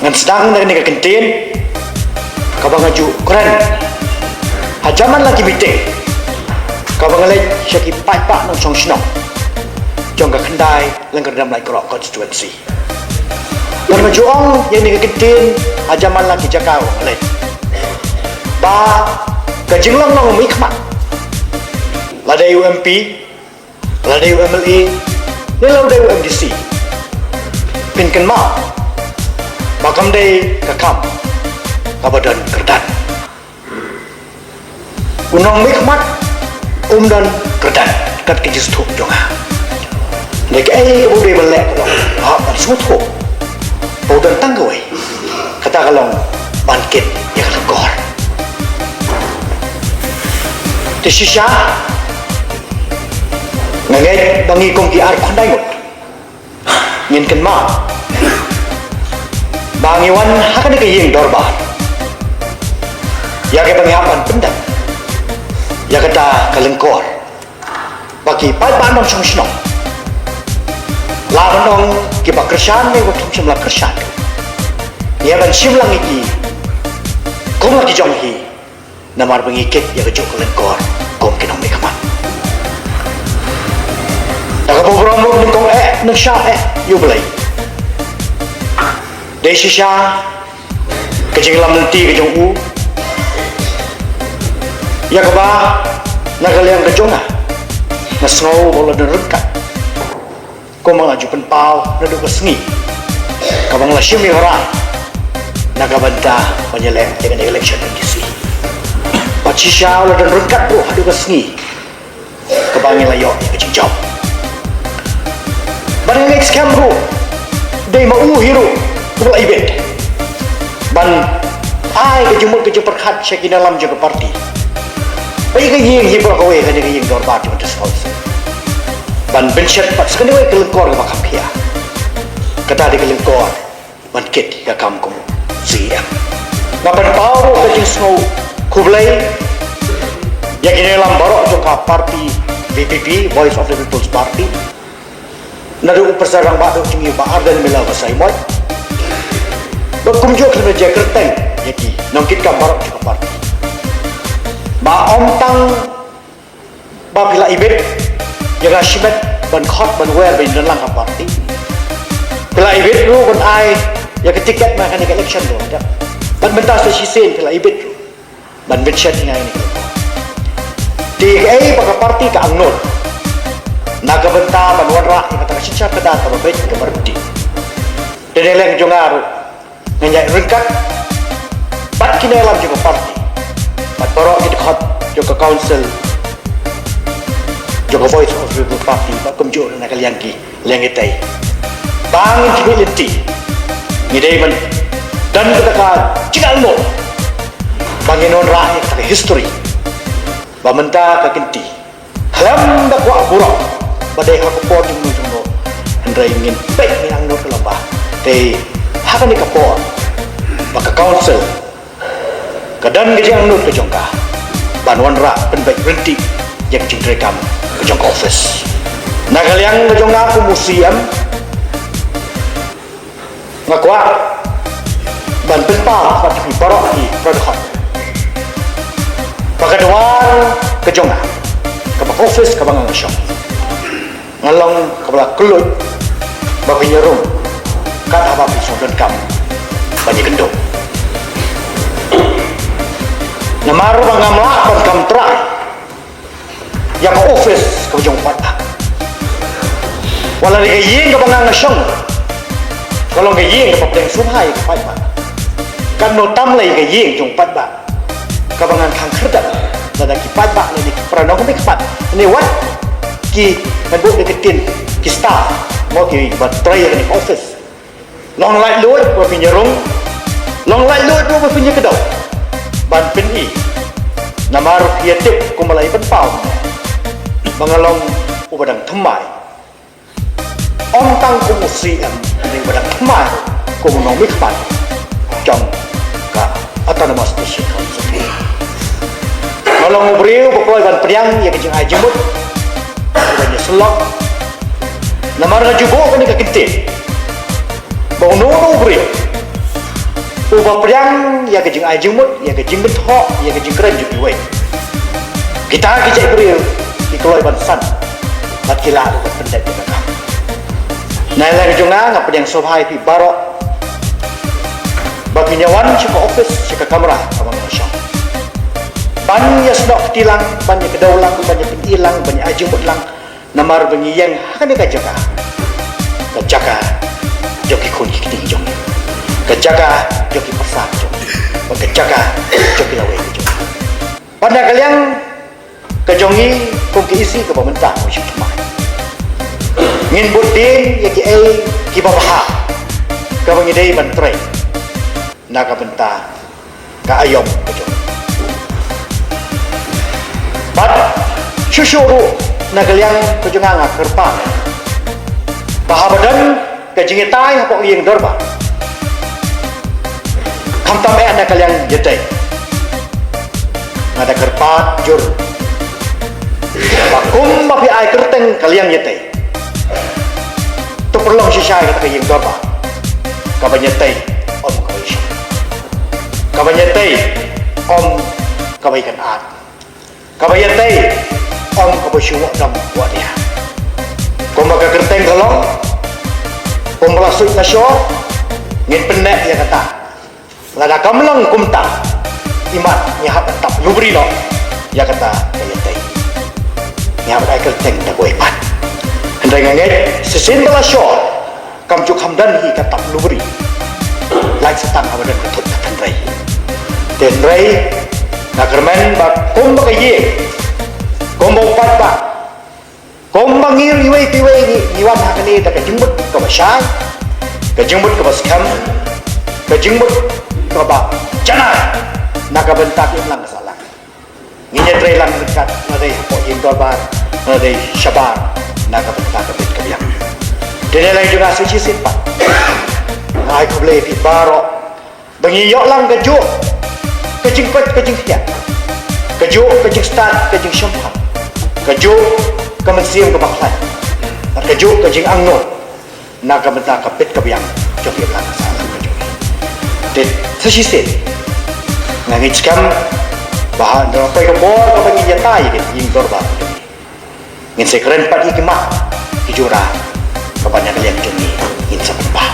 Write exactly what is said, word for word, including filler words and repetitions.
Ngan sdang na kane ka kyntien kaba nga ju kren ha jaman la ki meeting kaba nga leit sha ki paidbah nongshong shnong jong ka Khyndai Lyngkyrdoh Laitkroh constituency. Bad nga ju ong ïa kane ka kyntien ha jaman la ki jaka ba nga leit ba ka jinglong long mihkhmat, la dei u M P, la dei u M L A, ne la dei u M D C, phin kynmaw ba kam dei ka kam kaba don kyrdan. U nongmihkhmat um don kyrdan kat ka jingsngewthuh jong nga. Dei kaei kaba u dei ban leh ka long, hap ban sngewthuh ba u don tang kawei, kata ka long ban kit ïa ka lyngkor. Te shisha nga ngeit ba ngi kum ki ar khyndai ngut ngin kynmaw ba ngi wan ha kane ka ïing dorbar ïa kaba ngi hap ban pyndep ïa kata ka lyngkor, ba ki paidbah nongshong shnong, la ban ong kiba kyrshan ne ba kim shym la kyrshan, ngi hap ban shim lang ïa ki kum la ki jong hi. Namar ba ngi kit ïa kajuh ka lyngkor kum ki nongmihkhmat. Da kaba burom ruh nyngkong eh nyngshah eh ïa U Blei. Dei shisha ka jingïalam lynti ka jong u ïa kaba na ka liang ka jong nga, nga sngew ba u la don ryngkat kumba nga ju pynpaw naduh ka sngi kaba nga la shim ïa ka rai na ka bynta ban ïaleh ïa kane ka election M D C. Bad shisha u la don ryngkat ruh haduh ka sngi kaba ngi la ïoh ïa ka jingjop. Bad nga ngeit skhem ruh dei ma u hi ruh uba la ibit ban ai ka jingmut ka jingpyrkhat sha ki nongïalam jong ka party ba ïa ka ïing hi baroh kawei, kane ka ïing dorbar jong ka District Council, ban pynshet pat sa kane kawei ka lyngkor kaba kham khia, kata dei ka lyngkor ban kit ïa ka kam kum C E M. Nga pynpaw ruh ka jingsngew khublei ïa ki nongïalam baroh jong ka party V P P, Voice of the People's Party, naduh u Professor Rangbah Duh jong ngi Bah Ardent Miller Basaiawmoit, bad kumjuh khlem da jia kyrteng ïa ki nongkitkam baroh jong ka party. Ba ym tang ba phi la ibit ïa ka shimet ban khot ban wer ban don lang ha party, phi la ibit ruh ban ai ïa ka tiket na kane ka election ruh. Bad mynta sa shisien phi la ibit ruh ban pynshet ïa ngi ïa kane ka election. Te kaei ba ka party ka angnud na ka bynta ban wanrah ïa kata ka synshar khadar kaba beit kaba ryntih. Te na liang jong nga ruh ngan ïaid ryngkat bad ki nongïalam jong ka party bad baroh ki dkhot jong ka council jong ka Voice of the People Party, bad kumjuh na ka liang ki liang kitai, ba ngin khmih lynti. Ngi dei ban don kata ka jingangnud ba ngin wanrah ïa kata ka history ba mynta ka kynti khlem da kwah burom ba dei ha ka por jong no jong no, hynrei ngin peit, ngin angnud ka lamba. Te ha kane ka por ba ka council ka don ka jingangnud ka jong ka ban wanrah pynbeit ryntih ïa ka jingtreikam ka jong ka office. Na ka liang ka jong nga kum u C M, nga kwah ban pynpaw bad phi baroh ki para dkhot ba ka dwar ka jong nga, kaba ka office kaba nga shong, nga long kaba la kylluid ba phin ïarung kat haba phi sngewdonkam ban ïakynduh. Namar ba ngam lah ban kam trai ïa ka office kaba jong u paidbah. Wat la dei ka ïing kaba nga nga shong ka long ka ïing kaba pdeng sngewbha ïa ka paidbah, katno tam lei ka ïing jong u paidbah kaba ngan khang khyrdep lada ki paidbah ne ki para nongmihkhmat ne wat ki, ngan buh da ka ktien, ki staff, mo, kiba trei ha kane ka office. Long laitluid ba phin ïarung, long laitluid ba phin ïakdew ban pyni. Namar phi ïatip kumba la ïa pynpaw ba nga long uba dang thymmai, ym tang kum u C M, hynrei uba dang thymmai kum u nongmihkhmat jong ka Autonomous District Council. Nga long u briew ba kloi ban pdiang ïa ka jingai jingmut, ban ïasyllok. Namar nga ju buh kane ka kyntien ba uno uno u briew Uba pdiang ïa ka jingai jingmut, ïa ka jingkynthoh, ïa ka jingkren jong kiwei. Kita ki jaitbynriew ki kloi ban san bad ki lah ruh ban pyndep ïa ka kam. Na liang jong nga, nga pdiang sngewbha ïa phi baroh ba phin ïa wan sha ka ophis, sha ka kamra kaba nga shong, ban ïasnoh kti lang, ban ïa kdew lang, ban ïa pyni lang, ban ïa ai jingmut lang. Namar ba ngi ïeng ha kane ka jaka, ka jaka jong ki khun ki kti jong ngi, ka jaka jong ki pasar jong ngi, bad ka jaka jong ki lawei jong ngi. Bad na ka liang ka jong ngi, kum ka EC kaba mynta, kaba shu thymmai, ngin bud dien ïa kiei kiba bha, kaba ngi dei ban trei na ka bynta ka aïom ka jong ngi. Bad shuh shuh ruh, na ka liang ka jong nga, nga kyrpad ba haba don ka jingïatai hapoh ïing dorbar, khamtam eh na ka liang ïatei, nga da kyrpad jur ba kumba phi ai kyrteng ka liang ïatei, to pynlong shisha ïa kata ka ïing dorbar, kaban ïatei ym kaba ïashong, kaban ïatei ym kaba ïakynad, kaban ïatei ym kaba shu wad dong wad diah. Kumba ka kyrteng ka long, kumba la suit la shor, ngin pynneh ïa kata. Lada kam long kumta, imat ngi hap tap lubri noh ïa kata ka ïatei. Ngi hap ai kyrteng da kawei pat. Hynrei nga ngeit shisien ba la shor, kam ju kham don hi ka tap lubri. Lait sa tang haba don ka thut ka tynrai. Te hynrei nga kyrmen ba kumba ka ïing, kumba u paidbah, kumba ngi ruh iwei pa iwei ngi, ngi wan ha kane da ka jingmut kaba shai, ka jingmut kaba skhem, ka jingmut kaba janai na ka bynta ka imlang ka sahlang. Ngin ïatrei lang ryngkat, lada dei hapoh ïing dorbar, lada dei shabar, na ka bynta ka bit ka biang. Te na liang jong nga sa shisien pat, nga ai khublei ïa phi baroh ba ngi ïoh lang kajuh ka jingkoit ka jingkhiah, kajuh ka jingstad ka jingshemphang, kajuh ka mynsiem kaba khlaiñ, bad kajuh ka jingangnud na ka bynta ka bit ka biang jong ka imlang ka sahlang ka jong ngi. Te sa shisien nga ngeit skhem ba haba la poi ka por kaba ngin ïatai ïa ka ïing dorbar ka jong ngi, ngin sa ïakren pat ïa ki mat ki jura kaba na ka liang jong ngi ngin sa pynbha.